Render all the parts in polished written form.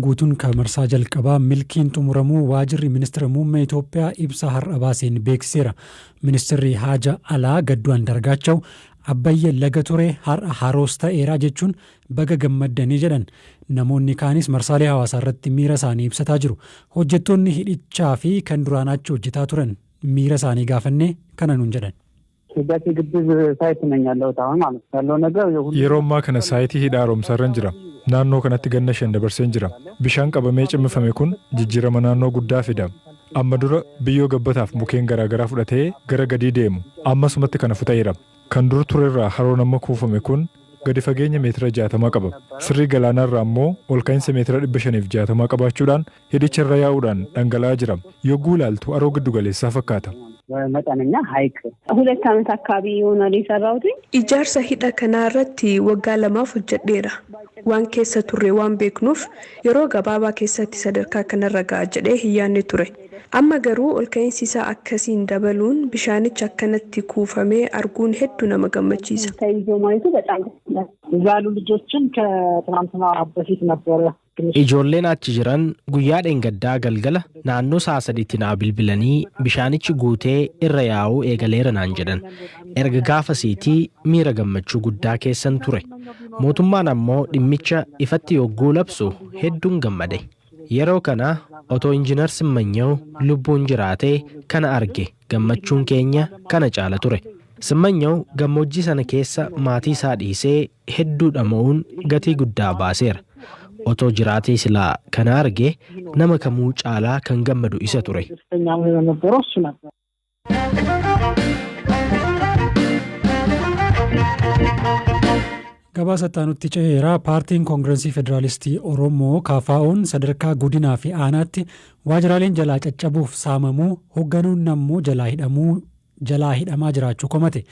Guutuun kan marsaa jalqabaa milkiin xumuramuu Waajirri Ministira Muummee Itoophiyaa ibsa har'a baaseen beeksiseera. Ministirri Haaja Alaa Gadduu Andargaachaw Abbayya laga ture har'a haroos ta'eera jechuun baga gammaddanii jedhan. Namoonni kaanis marsaalee hawaasaa irratti miira isaanii ibsataa jiru. Hojjettoonni hidhichaa fi kan duraan achi hojjetaa turan miira isaanii gaafannee kana nuun jedhan. ህዳሴ ግድብ ሳይት ነኝ ያለሁት አሁን ማለት ነው። ያለው ነገር Yeroo ammaa kana saayitii hidha haaromsaarran jira. Naannoo kanatti ganna 5 dabarseen jira. Bishaan qabamee cimmifame kun jijjiirama naannoo guddaa fida. Amma dura biyyoo gabbataaf mukeen garaagaraa fudhatee gara gadii deemu. Ammasumatti kana futa'eera. Kan dur turerraa haroon amma kuufame kun gadi fageenya meetira 60 qaba. Sirrii galaanaarraa immoo ol ka'iinsa meetira 560 qabaachuudhaan hidhicha irra yaa'uudhaan dhangala'aa jira. Yogguu ilaaltu haroo giddu galeessaa fakkaata. መጠነኛ ሐይቅ ሁለት ዓመት አካባቢ ይሆናል የሰራሁት። Ijaarsa hidha kanaa irratti waggaa lamaaf hojjedheera. Waan keessa turre waan beeknuuf yeroo gabaabaa keessatti sadarkaa kanarra ga'a jedhee hin yaadne ture. Amma garuu olka'iinsi isaa akkasiin dabaluun bishaanichi akkanatti kuufamee arguun hedduu nama gammachiisa. ተይዞ ማየቱ በጣም ደስ ይላል። እዛ ያሉ ልጆችም ከትናንትና በፊት ነበረ ትንሽ Ijoolleen achi jiran guyyaa dheengaddaa galgala naannoo sa'a sadiitti naa bilbilanii bishaanichi guutee irra yaa'uu eegaleera naan jedhan. Erga gaafasiitii miira gammachuu guddaa keessan ture. Mootummaan ammoo dhimmicha ifatti yogguu labsu hedduun gammade. Yeroo kana otoo Injiinar Simmanyaw lubbuun jiraatee kana arge gammachuun keenya kana caala ture. Simmanyaw gammoojjii sana keessa maatii isaa dhiisee hedduu dhama'uun gatii guddaa baaseera. Otoo jiraatee silaa kana arge nama kamuu caalaa kan gammadu isa ture. ደስተኛ የነበረው እሱ ነበር። Gabaasa itti aanutti ce'eera. Paartiin Koongirensii Federaalistii Oromoo KFO'n sadarkaa godinaa fi aanaatti waajjiraaleen jalaa caccabuuf saamamuu hoogganoonni ammoo jalaa hidhamuu jalaa hidhamaa jiraachuu komate.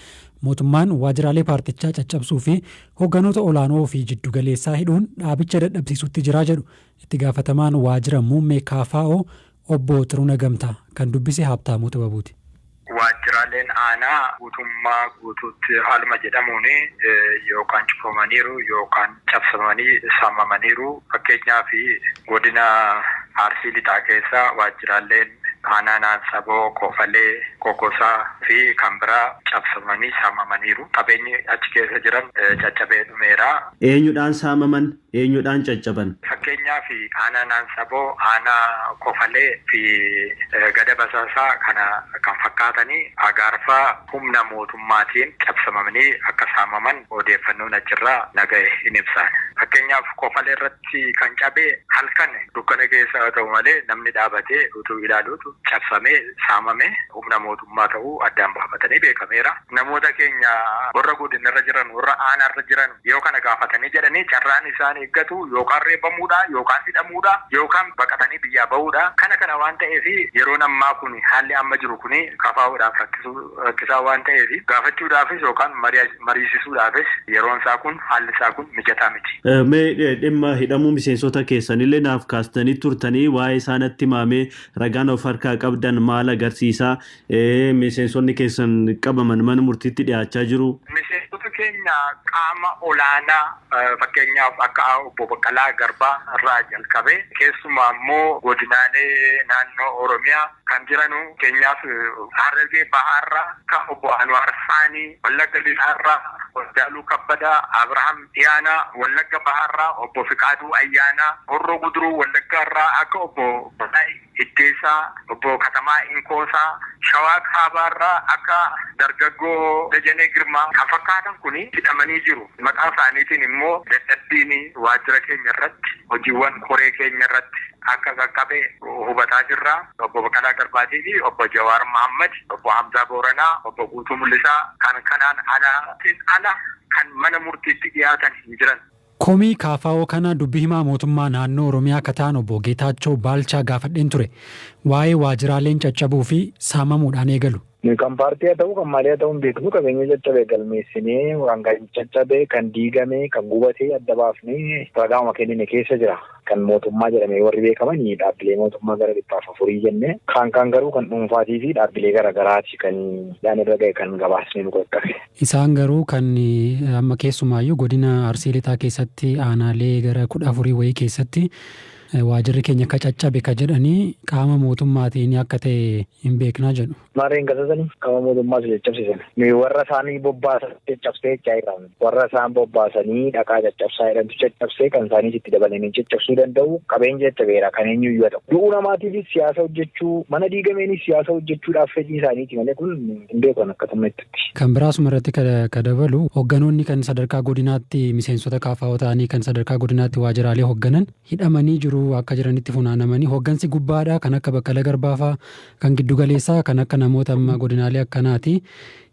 Mootummaan waajjiraalee paartichaa caccabsuu fi hoogganoota olaanoo fi jiddugaleessaa hidhuun dhaabicha dadhabsiisutti jiraa jedhu itti gaafatamaan waajjira muummee KFO obbo Xiruuna Gamtaa kan dubbise Haabtaamuu Xibabuuti. Waajjiraaleen aanaa guutummaa guutuutti haaluma jedhamuun yookaan cufamaniiru yookaan cabsamanii saamamaniiru. Fakkeenyaaf godina Arsii Lixaa keessa waajjiraaleen aanaa Naansaboo, Kofalee, Kokosaa fi kan biraa cabsamanii saamamaniiru. Qabeenyi achi keessa jiran caccabee dhumeera. Eenyudhaan saamaman? Eenyudhaan caccaban? Fakkeenyaaf aanaa Naansaboo, aanaa Kofalee fi Gada Basaasaa kana kan fakkaatanii agaarfaa humna mootummaatiin cabsamanii akka saamaman odeeffannoon achirraa naga'e hin ibsan. Fakkeenyaaf Kofalee irratti kan cabe halkan dukkana keessa haa ta'u malee namni dhaabatee utuu ilaaluutu cabsamee saamame humna mootummaa ta'uu addaan baafatanii beekameera. Namoota keenya warra godinarra jiran warra aanaarra jiran yoo kana gaafatanii jedhanii carraan isaan eeggatu yookaan reebamuudha yookaan hidhamuudha yookaan baqatanii biyyaa bahuudha. Kana kana waan ta'eef yeroon ammaa kun haalli amma jiru kun kafaa'uudhaaf rakkisaa waan ta'eef gaafachuudhaafis yookaan mariisisuudhaafis yeroon isaa kun haalli isaa kun mijataa miti. Mee dhimma hidhamuu miseensota keessanillee naaf kaastanii turtanii waa'ee isaanatti himamee ragaan of harkaa qabdan maal agarsiisaa? Miseensonni keessan qabaman mana murtiitti dhiyaachaa jiru. Miseensota keenya qaama olaanaa fakkeenyaaf akka obbo Baqqalaa Garbaa irraa jalqabee keessumaa immoo godinaalee naannoo Oromiyaa kan jiranu fakkeenyaaf Harargee Bahaarraa kan obbo Anwaar Saanii, Wallagga Lixaarraa Waldaaluu Kabbadaa, Abrahaam Dhiyaanaa, Wallagga Bahaarraa obbo Fiqaaduu Ayyaanaa, Horroo Guduruu Wallaggaarraa akka obbo Balaa Iddeessaa, obbo Katamaa Inkoosaa, Shawaa Kaabaarraa akka dargaggoo Dajanee Girmaa kan fakkaatan kun hidhamanii jiru. Maqaa isaaniitiin immoo dadhabbiin waajjira keenya irratti hojiiwwan koree keenya irratti akka qaqqabe hubataa jirra. Obbo Baqqalaa Garbaatii fi obbo Jawaar Mohammad, obbo Hamzaa Booranaa, obbo Guutuu Mul'isaa kan kanaan alaatiin ala kan mana murtiitti dhiyaatan hin jiran. Komii KFO kana dubbi himaa mootummaa naannoo Oromiyaa akka ta'an obbo Geetaachoo Baalchaa gaafadheen ture. Waa'ee waajjiraaleen caccabuu fi saamamuudhaan eegalu. Kan paartii haa ta'u kan maalii haa ta'u hin beeknu qabeenya caccabe galmeessinee kan caccabe kan diigame kan gubate adda baafnee ragaama kennine keessa jira. Kan mootummaa jedhamee warri beekaman dhaabbilee mootummaa gara 400 jennee kan kan garuu kan dhuunfaatii fi dhaabbilee garaagaraati kan dhaan irra ga'e kan gabaasnee nu qaqqabe. Isaan garuu kan amma keessumaayyuu godina Arsii Lixaa keessatti aanaalee gara 14 wayii keessatti Waajirri keenya akka caccabe ka jedhanii qaama mootummaatiin akka ta'e hin beeknaa jedhu. Maarreen gasasanii qaama mootummaas caccabsiisan. Nuyi warra isaanii bobbaasan caccabsee jechaa jirra. Warra isaan bobbaasanii dhaqaa caccabsaa jedhantu caccabsee kan isaaniis itti dabalanii caccabsuu danda'u qabeenya caccabeera kan eenyuyyuu haa ta'u. Du'uu namaatiifis siyaasa hojjechuu mana diigameenis siyaasa hojjechuudhaaf fedhii isaaniiti malee kun hin beekan akkasuma itti. Kan biraasuma irratti ka dabalu hoogganoonni kan sadarkaa godinaatti miseensota KFO ta'anii kan sadarkaa godinaatti waajjiraalee hoogganan hidhamanii jiru akka jiranitti funaanamanii hooggansi gubbaadhaa kan akka Baqqalaa Garbaafaa kan giddugaleessaa kan akka namoota amma godinaalee akkanaati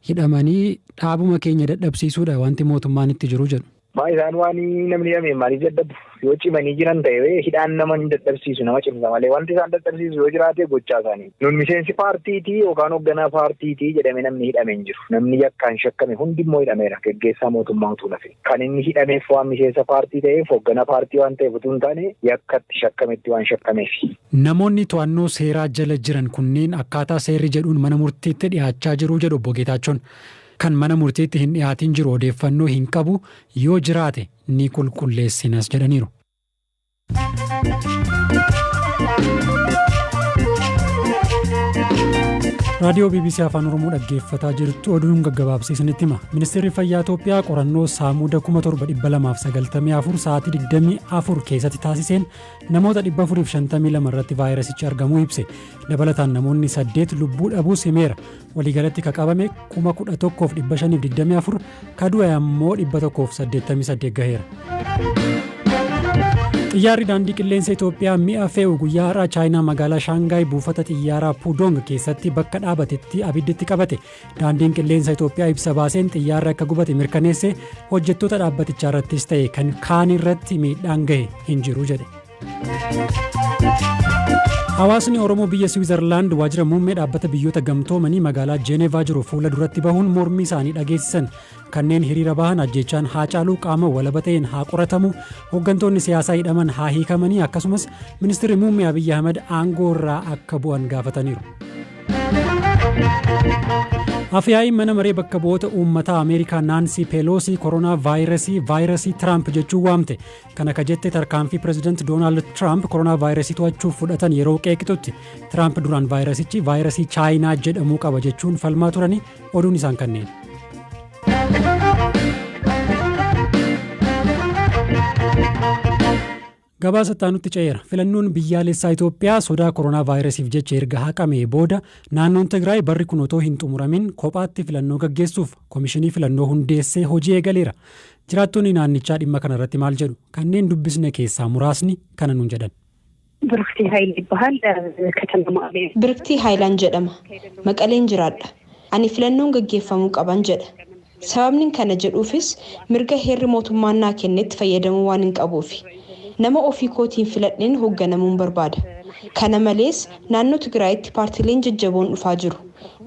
hidhamanii dhaabuma keenya dadhabsiisuudha wanti mootummaan itti jiru jedhu. Maa isaan waan namni hidhame maaliif dadhabu yoo cimanii jiran ta'e hidhaan nama hin dadhabsiisu nama cimsa malee wanti isaan dadhabsiisu yoo jiraate gochaa isaanii. Nun miseensi paartiitii yookaan hoogganaa paartiitii jedhame namni hidhame hin jiru. Namni yakkaan shakkame hundi immoo hidhameera geggeessaa mootummaa utuu nafe. Kan inni hidhameef waan miseensa paartii ta'eef hoogganaa paartii waan ta'eef utuu hin taane yakkatti shakkametti waan shakkameef. Namoonni to'annoo seeraa jala jiran kunneen akkaataa seerri jedhuun mana murtiitti dhiyaachaa jiru jedhu obbo Geetaachoon. Kan mana murtiitti hin dhiyaatin jiru odeeffannoo hin qabu yoo jiraate ni qulqulleessinas jedhaniiru. Raadiyoo BBC Afaan Oromoo dhaggeeffataa jirtu oduun gaggabaabsee isinitti hima. Ministeerri Fayyaa Itoophiyaa qorannoo saamuuda 7294 sa'aatii 24 keessatti taasiseen namoota 452 irratti vaayirasichi argamuu ibse. Dabalataan namoonni 8 lubbuu dhabuus himeera. Waliigalatti ka qabame 11,524 ka du'e ammoo 188 gaheera. Xiyyaarri daandii qilleensa Itoophiyaa mi'a fe'u guyyaa har'aa Chaayinaa magaalaa Shaangaay buufata xiyyaaraa Pudong keessatti bakka dhaabatetti abidditti qabate. Daandiin qilleensa Itoophiyaa ibsa baaseen xiyyaarri akka gubate mirkaneesse hojjettoota dhaabbatichaa irrattis ta'e kan kaan irratti miidhaan gahe hin jiru jedhe. Hawaasni Oromoo biyya Siwiizerlaand waajjira muummee dhaabbata biyyoota gamtoomanii magaalaa Jeenevaa jiru fuula duratti bahuun mormii isaanii dhageessisan. Kanneen hiriira bahan ajjeechaan Haacaaluu qaama walaba ta'een haa qoratamu, hooggantoonni siyaasaa hidhaman haa hiikamanii akkasumas ministeerri muummee Abiyyi Ahmad aangoo irraa akka bu'an gaafataniiru. Afyaa'iin mana maree bakka bu'oota uummataa Ameerikaa Naansii Peeloosii koronaa vaayirasii Tiraamp jechuun waamte. Kana ka jette tarkaanfii pireezidaanti Doonaald Tiraamp koronaa vaayirasii to'achuuf fudhatan yeroo qeeqxutti. Tiraamp duraan vaayirasichi vaayirasii Chaayinaa jedhamuu qaba jechuun falmaa turanii oduun isaan kanneen. Gabaasa itti ce'eera. Filannoon biyyaalessaa Itoophiyaa sodaa koronaa vaayirasiif jecha erga haqamee booda naannoon Tigraay barri kun otoo hin xumuramin kophaatti filannoo gaggeessuuf komishinii filannoo hundeessee hojii eegaleera. Jiraattonni naannichaa dhimma kana irratti maal jedhu? Kanneen dubbisne keessaa muraasni kana nuun jedhan. Biriktii Haayilaan jedhama. Maqaleen jiraadha. Ani filannoon gaggeeffamuu qaban jedha. Sababni kana jedhuufis mirga heerri mootummaan naa kennetti fayyadamuu waan hin qabuufi. Nama ofii kootiin filadheen hoogganamuun barbaada. Kana malees naannoo Tigraayitti paartileen jajjaboon dhufaa jiru.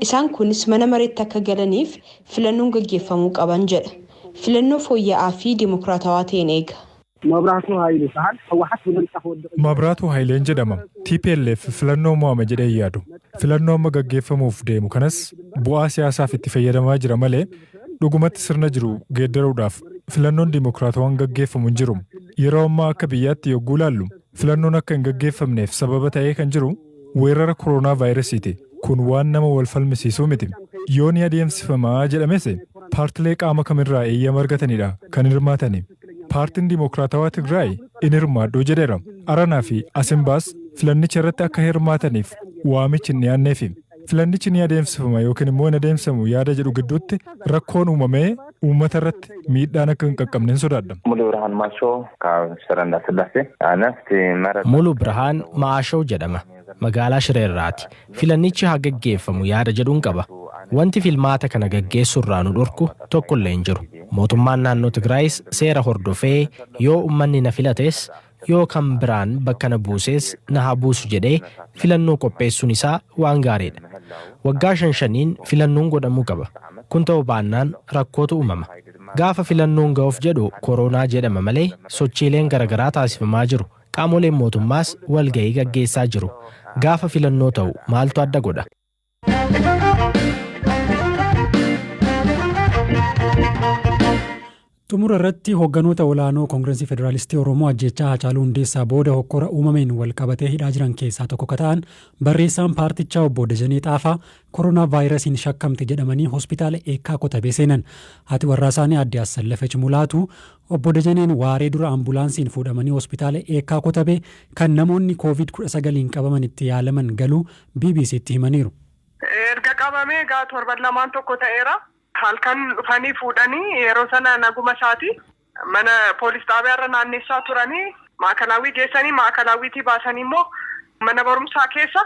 Isaan kunis mana mareetti akka galaniif filannoon gaggeeffamuu qaban jedha. Filannoo fooyya'aa fi dimokiraatawaa ta'een eega. Mabraatuu Haayileen jedhama. TPLF filannoo mo'ame jedhee yaadu. Filannoo amma gaggeeffamuuf deemu kanas bu'aa siyaasaaf itti fayyadamaa jira malee dhugumatti sirna jiru geeddaruudhaaf filannoon dimokiraatawaan gaggeeffamu hin jiru. Yeroo ammaa akka biyyaatti yogguu laallu filannoon akka hin gaggeeffamneef sababa ta'ee kan jiru weerara koronaa vaayirasiiti. Kun waan nama wal falmisiisuu miti. Yoo ni adeemsifamaa jedhames paartilee qaama kamirraa eeyyama argatanidha kan hirmaatani. Paartiin Dimokiraatawaa Tigraay in hirmaadhu jedheera. Aranaa fi Asimbaas filannicha irratti akka hirmaataniif waamichi hin dhiyaanneefi. Filannichi ni adeemsifama yookiin immoo hin adeemsifamu yaada jedhu gidduutti rakkoon uumamee uummata irratti miidhaan akka hin qaqqabne hin sodaadha. Mulu Birhaan Maashoo jedhama. Magaalaa Shireerraati. Filannichi haa gaggeeffamu yaada jedhuun qaba. Wanti filmaata kana gaggeessu irraa nu dhorku tokkollee hin jiru. Mootummaan naannoo Tigraayis seera hordofee yoo uummanni na filates yoo kan biraan bakka na buuses na haa buusu jedhee filannoo qopheessuun isaa waan gaariidha. Waggaa shan shaniin filannoon godhamuu qaba. Kun ta'uu baannaan rakkootu uumama. Gaafa filannoon ga'uuf jedhu koronaa jedhama malee sochiileen garaagaraa taasifamaa jiru. Qaamoleen mootummaas walga'ii gaggeessaa jiru. Gaafa filannoo ta'u maaltu adda godha? Xumura irratti hoogganoota olaanoo Koongirensii Federaalistii Oromoo ajjechaa Haacaaluu Hundeessaa booda hokkora uumameen wal qabatee hidhaa jiran keessaa tokko ka ta'an barreessaan paartichaa obbo Dajanee Xaafaa koronaa vaayirasiin shakkamte jedhamanii hospitaala Eekkaa Kotabee seenan. Haati warraa isaanii aadde Assallafech Mulaatu obbo Dajaneen waaree dura ambulaansiin fuudhamanii hospitaala Eekkaa Kotabee kan namoonni Covid-19n qabaman itti yaalaman galuu BBCtti himaniiru. Erga qabamee egaa torban lamaan tokko ta'eera. Halkan dhufanii fuudhanii yeroo sana naguma isaati. Mana poolis xaabiyaarra naannessaa turanii maakalaawwii geessanii maakalaawwiitii baasanii immoo mana barumsaa keessa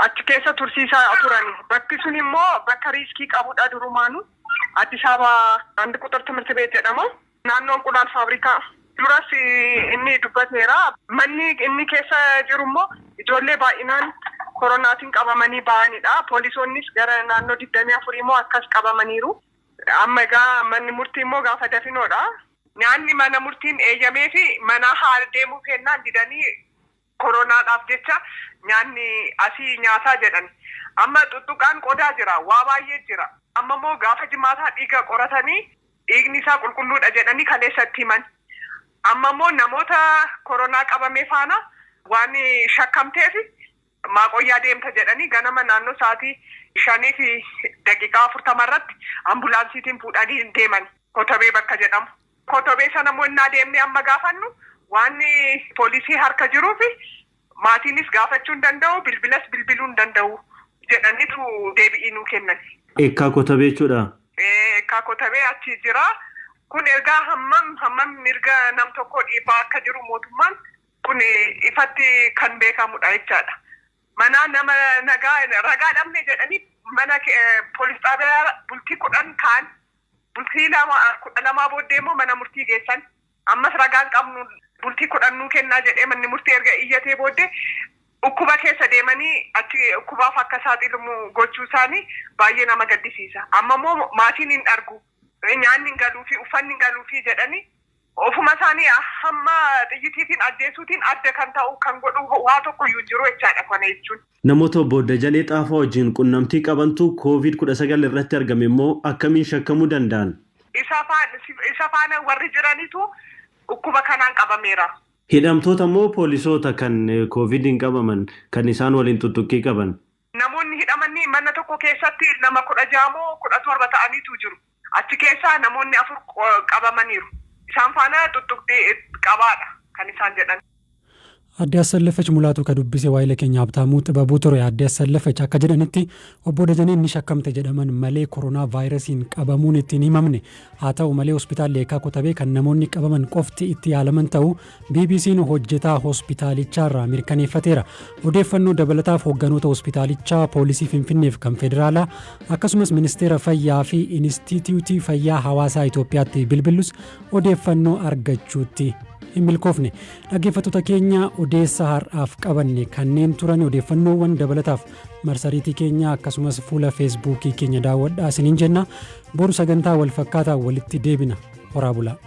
achi keessa tursiisaa turani. Bakki sun immoo bakka riiskii qabudha durumaanu. Addis Ababa Andi Quxir Timirti Beet jedhama. Naannoo Inqulaal Faabrikaa. Duras inni dubbateera. Manni inni keessa jiru immoo ijoollee baay'inaan koronaatiin qabamanii ba'anidha. Poolisoonnis gara naannoo 24 immoo akkas qabamaniiru. Amma egaa manni murtii immoo gaafa dafinoodha. Nyaanni mana murtiin eeyyamee fi mana haa deemuu kennaan didanii koronaadhaaf jecha nyaanni asii nyaataa jedhan. Amma tuttuqaan qodaa jira, waa baay'ee jira. Amma immoo gaafa jimaataa dhiiga qoratanii dhiigni isaa qulqulluudha jedhanii kaleessa itti himan. Amma immoo namoota koronaa qabame faana waan shakkamteef maaqoyyaa deemta jedhanii ganama naannoo sa'aatii 5:40 irratti ambulaansiitiin fuudhanii deeman Kotabee bakka jedhamu. Kotabee sana immoo innaa deemnee amma gaafannu waan poolisii harka jiruuf maatiinis gaafachuu hin danda'u, bilbilas bilbiluu hin danda'u jedhaniitu deebi'ii nuu kennan. Eekkaa Kotabee jechuudha? Eekkaa Kotabee achi jira. Kun ergaa hammam hammam mirga nam tokkoo dhiibbaa akka jiru mootummaan kun ifatti kan beekamudha jechaadha. Mana nama nagaa ragaa dhabne jedhanii mana poolis xaabiyaa bultii 10 kaan bultii lama 12 booddee immoo mana murtii geessan. Ammas ragaan qabnu bultii 10 nuu kennaa jedhee manni murtii erga iyyatee booddee dhukkuba keessa deemanii achi dhukkubaaf akka saaxilamu gochuu isaanii baay'ee nama gaddisiisa. Amma immoo maatiin hin argu, nyaanni hin galuufi, uffanni hin galuufi jedhanii ofuma isaanii hamma xiyyitiitiin ajjeesuutiin adda kan ta'u kan godhu waa tokko iyyuu hin jiru jechaadha kana jechuun. Namoota obbo Dajanee Xaafaa wajjin qunnamtii qabantu Covid-19 irratti argame immoo akkamiin shakkamuu danda'an? Isa faana warri jiranitu dhukkuba kanaan qabameera. Hidhamtoota moo poolisoota kan Covid'n qabaman kan isaan waliin tuttuqqii qaban? Namoonni hidhaman mana tokko keessatti nama 16 moo 17 ta'aniitu jiru. Achi keessaa namoonni afur qabamaniiru. Isaan faana tuttuqqii qabaadha kan isaan jedhan. Aadde Assallafech Mulaatuu ka dubbise waayila keenya Habtaamuu Xibabuu ture. Aadde Assallafech akka jedhanitti obbo Dajaneen ni shakkamte jedhaman malee koronaa vaayirasiin qabamuun itti hin himamne. Haa ta'u malee hospitaalli Eekkaa Kotabee kan namoonni qabaman qofti itti yaalaman ta'uu BBC'n hojjetaa hospitaalichaarraa mirkaneeffateera. Odeeffannoo dabalataaf hoogganoota hospitaalichaa, poolisii Finfinneef kan federaalaa akkasumas ministeera fayyaa fi Inistiitiyuutii Fayyaa Hawaasaa Itoophiyaatti bilbillus odeeffannoo argachuutti hin milkoofne. Dhaggeeffattoota keenya, odeessa har'aaf qabanne kanneen turan. Odeeffannoowwan dabalataaf marsariitii keenya akkasumas fuula Feesbuukii keenya daawwadhaa isiniin jenna. Boru sagantaa wal fakkaataa walitti deebina. Horaa bulaa.